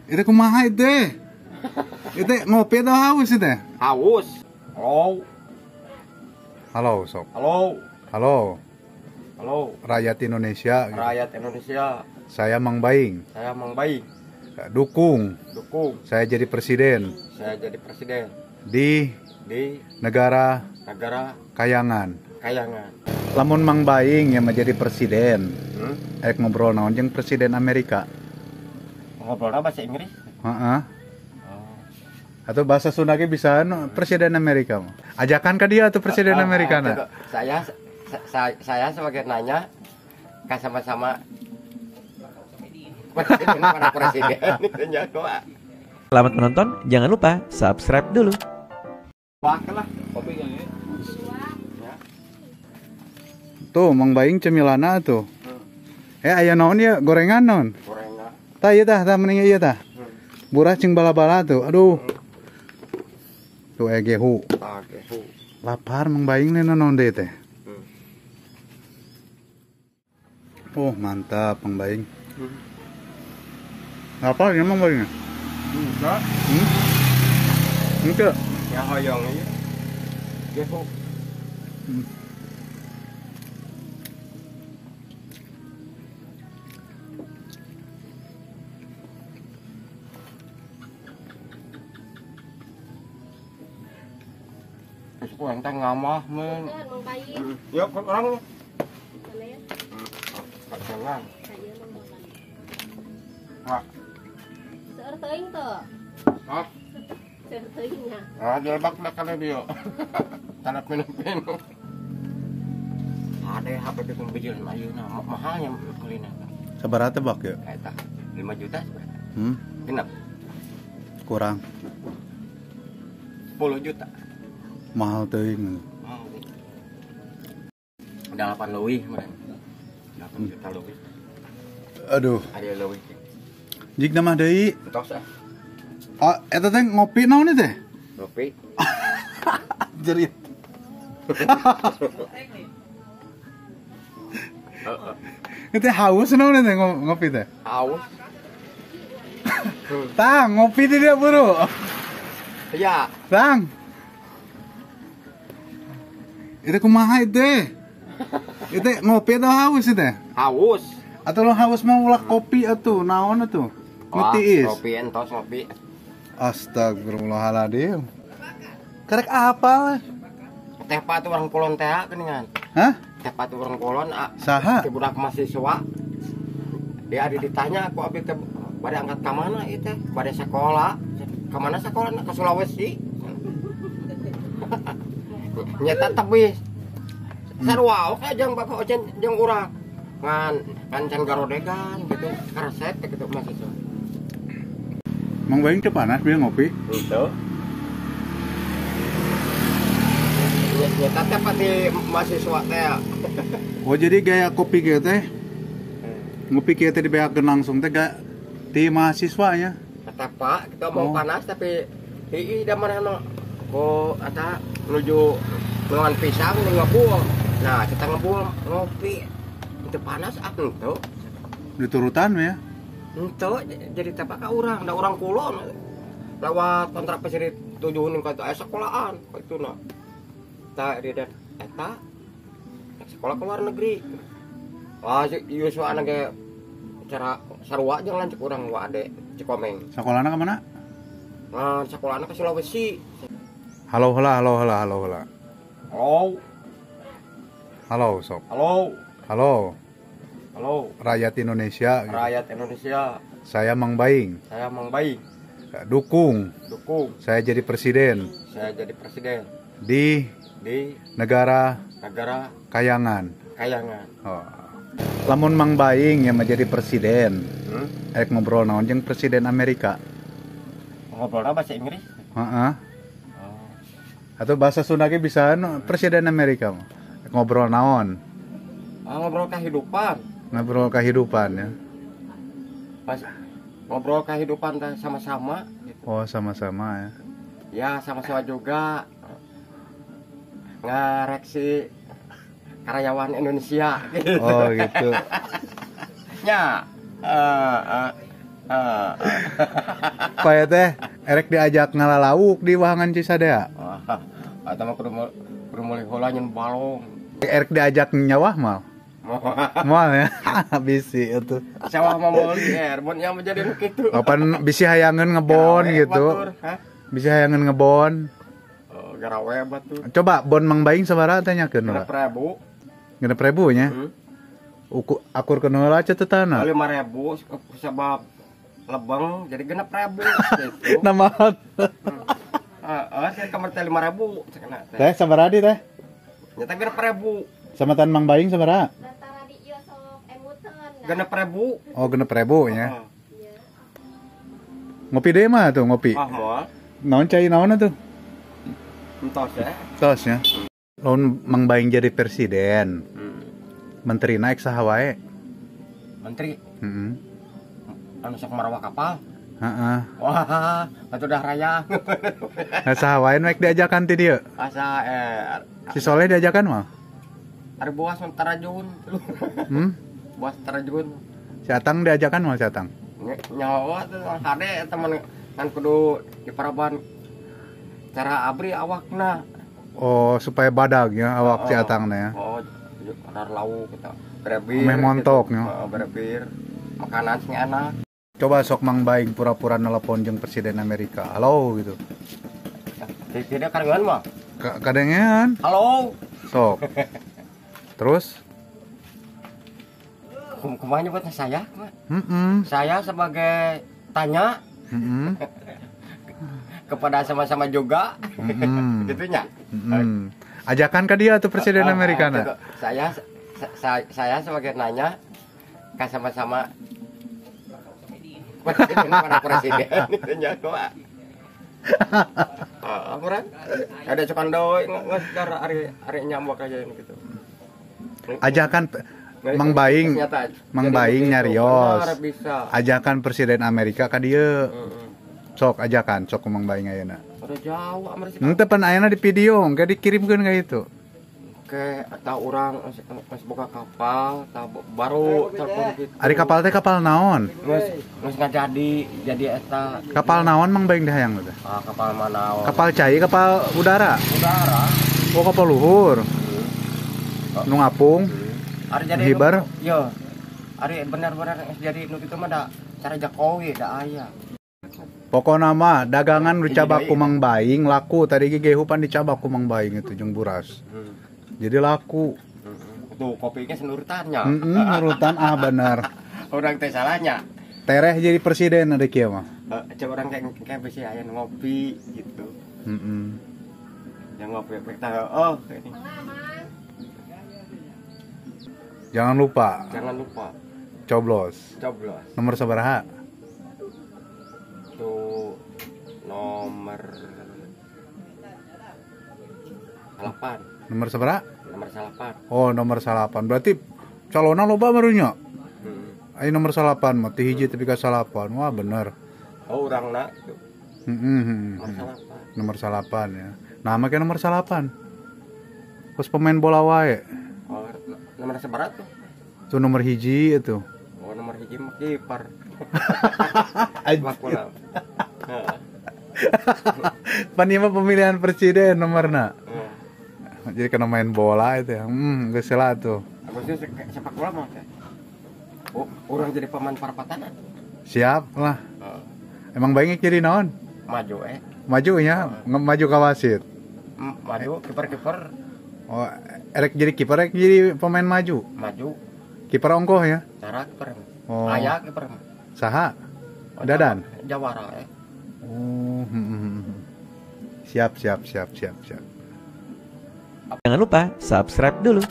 Itu kumaha itu? Itu ngopi atau haus itu? Haus. Halo. Halo, sob. Halo. Halo. Halo. Rakyat Indonesia. Gitu. Rakyat Indonesia. Saya Mang Baing. Saya Mang Baing. Dukung. Dukung. Saya jadi presiden. Saya jadi presiden. Di negara Kayangan. Kayangan. Lamun Mang Baing yang menjadi presiden. Ek ngobrol naon jeung presiden Amerika. Ngobrolna bahasa Inggris? Heeh. Oh. Atau bahasa Sunda ge bisa no, presiden Amerika mah. Ajakan ke dia tuh presiden Amerika na. Saya sebagai nanya ka sama-sama presiden para presiden. Selamat menonton, jangan lupa subscribe dulu. Wah, lah kopi yang ini. Tuh Mang Baing cemilana tuh. Aya naon ya gorengan naon? Gorengan. Tah ieu tah, tah mending ieu tah. Burah cing bala-bala tuh. Aduh. Tuh gehu. Tah gehu. Lapar Mang Baing nih naon deui teh. Oh, mantap Mang Baing. Apa ini Mang Baing? Enggak. Enggak. Ya hoyong ieu. Gehu. Kurang teh ngamah men. Ya orang. Jangan. Hah. Seueur teuing teu? Hah? Seueur teuing nya. Ah, jelebak lah kana dia. Tanah minum-minum. Ada HP teh bijil ayeuna mahalnya meulina. Sabaraha teh bak ya? Eta 5 juta sabaraha. Genep. Kurang. 10 juta. Mahal teuing. Mahal. 8 leuwih meureun. 8 juta leuwih. Aduh. Ada leuwih. Jig nama deui. Entos ah. Oh, eta teh ngopi naon teh? Ngopi. Jerit. Itu haus naon teh ngopi teh? Haus. Tang, ngopi teh dia buru. Iya. Tang. Itu kumaha itu? Itu ngopi atau haus itu? Haus. Atau lo haus mau ulah kopi atuh, naon atuh? Ngetiis. Kopi entos ngopi. Astagfirullahaladzim. Karek apa? Teh patu orang kulon teh geuningan. Hah? Teh patu orang kulon. Saha? Teh budak mahasiswa. Dia ada ditanya aku abi teh bade angkat ka mana ieu teh? Bade sekolah. Ka mana sekolah? Ke Sulawesi. Nyata tebih sarua oke jeung bapak ojen jeung urang ngan can garodegan gitu karesep gitu mahasiswa. Mang Baing teu panas bieu ngopi? Henteu. Nyata teh pati mahasiswa teh. Oh jadi gaya kopi kieu teh. Ngopi kieu teh dibeakeun langsung teh gaya ti mahasiswa nya. Kata Pak, kita mau panas tapi ieu da manehna kok eta menuju menuan pisang ngebul. Nah, kita ngebul ngopi. Itu panas ah henteu. Diturutan ya? Henteu, jadi teh ka urang, da urang kulon. Lewat kontrak pesiri 7 ning ka aya sekolahan kitu na. Tah dia eta sekolah ke luar negeri. Wah, Yusuf anak ge cara sarua jeung lanceuk urang wa ade Cikomeng. Sekolahna ka mana? Nah, sekolahna ke Sulawesi. Halo halo halo halo halo halo. Halo. Halo sob. Halo. Halo. Halo. Rakyat Indonesia. Gitu. Rakyat Indonesia. Saya Mang Baing. Saya Mang Baing. Dukung. Dukung. Saya jadi presiden. Saya jadi presiden. Di negara Kayangan. Kayangan. Oh. Lamun Mang Baing yang menjadi presiden. Ek ngobrol naon jeung presiden Amerika. Ngobrolna bahasa Inggris? Heeh. Atau bahasa Sunda ge bisa no, presiden Amerika ngobrol naon? Ah, ngobrol kehidupan. Ngobrol kehidupan ya. Pas ngobrol kehidupan sama-sama gitu. Oh, sama-sama ya. Ya, sama-sama juga ngareksi karyawan Indonesia gitu. Oh, gitu. Ya. Poe teh erek diajak ngalalauk di Wahangan Cisadea. Atau mah kudu meuli heula nyeun balong. Erek diajak nyawah mal. Moal ya. Bisi itu. Sawah mah meuli mun nya menjadi nu kitu. Kapan bisi hayangeun ngebon gitu. Bisi hayangeun ngebon. Oh, garawe batur. Coba bon Mang Baing sabaraha tanyakeun heula? 6.000. 6.000 nya. Akur keun heula catetana. 5.000 sabab lebeng jadi 6.000 gitu. Namahan. Heeh, saya kamar teh 5.000 cenah teh. Teh sabaraha di teh? Nyata 6.000. Samatan Mang Baing sabaraha? Daftar di ieu sok emuteun. 6.000. Oh, 6.000 nya. Ngopi deui mah tuh, ngopi. Ah, moal. Naon cai naon atuh? Entos ya. Tos ya. Lamun Mang Baing jadi presiden. Menteri naik saha wae? Menteri. Heeh. Anu sok marawah kapal. Heeh. Wah, atuh dah raya. Nah, saha wae nu diajakan ti dieu? Asa Si Soleh diajakan mah? Ari boas tarajun. Boas tarajun. Si Atang diajakan mah si Atang? Nyawa tuh hade teman kan kudu diparaban cara abri awakna. Oh, supaya badag ya awak si Atang ya. Oh, kadar lauk kita. Berebir. Meh montok nya. Berebir. Makanan sing enak. Coba sok Mang Baing pura-pura nelpon jeung presiden Amerika. Halo gitu. Tidak kadengean mah. Kadengean. Halo. Sok. Terus kumaha nyebutnya saya? Saya sebagai tanya. Kepada sama-sama juga. Gitunya. Ajakan ke dia tuh presiden Amerika nah. Saya sebagai nanya ke sama-sama pada presiden nya doa. Ada cokan deui geus ari ari nyambok aja gitu. Ajakan Mang Baing, Mang Baing nyarios. Ajakan presiden Amerika ka dieu. Sok ajakan, sok ku Mang Baing ayeuna. Udah jauh Amerika. Henteu pan ayeuna di video, engke dikirimkeun ka itu. Oke, atau orang geus boga kapal, baru telepon gitu. Ari kapal teh kapal naon? Geus ngajadi, jadi eta. Kapal naon Mang Baing dihayang teh? Ah, kapal manaon. Kapal cai, kapal udara? Udara. Oh, kapal luhur. Nu ngapung. Ari jadi hibar? Iya. Ari benar-benar jadi nu kitu mah da cara Jokowi da aya. Pokona mah dagangan nu dicabak ku Mang Baing laku tadi ge gehupan dicabak ku Mang Baing itu jeung buras. Jadi laku. Tuh kopinya senurutannya. Nurutan ah benar. Orang teh salahnya. Tereh jadi presiden ada kieu mah. Coba orang kayak bisi aya ngopi gitu. Yang ngopi kita oh ini. Jangan lupa. Jangan lupa. Coblos. Coblos. Nomor sabaraha? Tuh nomor 8. Nomor sabaraha? Nomor 8. Oh, nomor 8. Berarti calonna loba barunya. Ayo nomor 8 mah ti hiji tepi ka 8. Wah, bener. Oh, urangna gitu. Nomor 8. Nomor 8 ya. Nah, make nomor 8. Terus pemain bola wae. Oh, nomor sabaraha tuh? Tuh nomor hiji itu. Oh, nomor hiji mah kiper. Pan ieu mah pemilihan presiden nomorna. Jadi kena main bola itu ya. Geus lah tuh. Agustus sepak bola mah teh. Oh, orang jadi pemain parapatan. Siap lah. Emang baiknya jadi naon? Maju Maju nya, maju ka wasit. Maju kiper-kiper. Oh, erek jadi kiper, erek jadi pemain maju. Maju. Kiper ongkoh ya? Cara kiper. Oh. Aya kiper. Saha? Oh, Dadan. Jawara Oh. Siap, siap, siap, siap, siap. Jangan lupa subscribe dulu.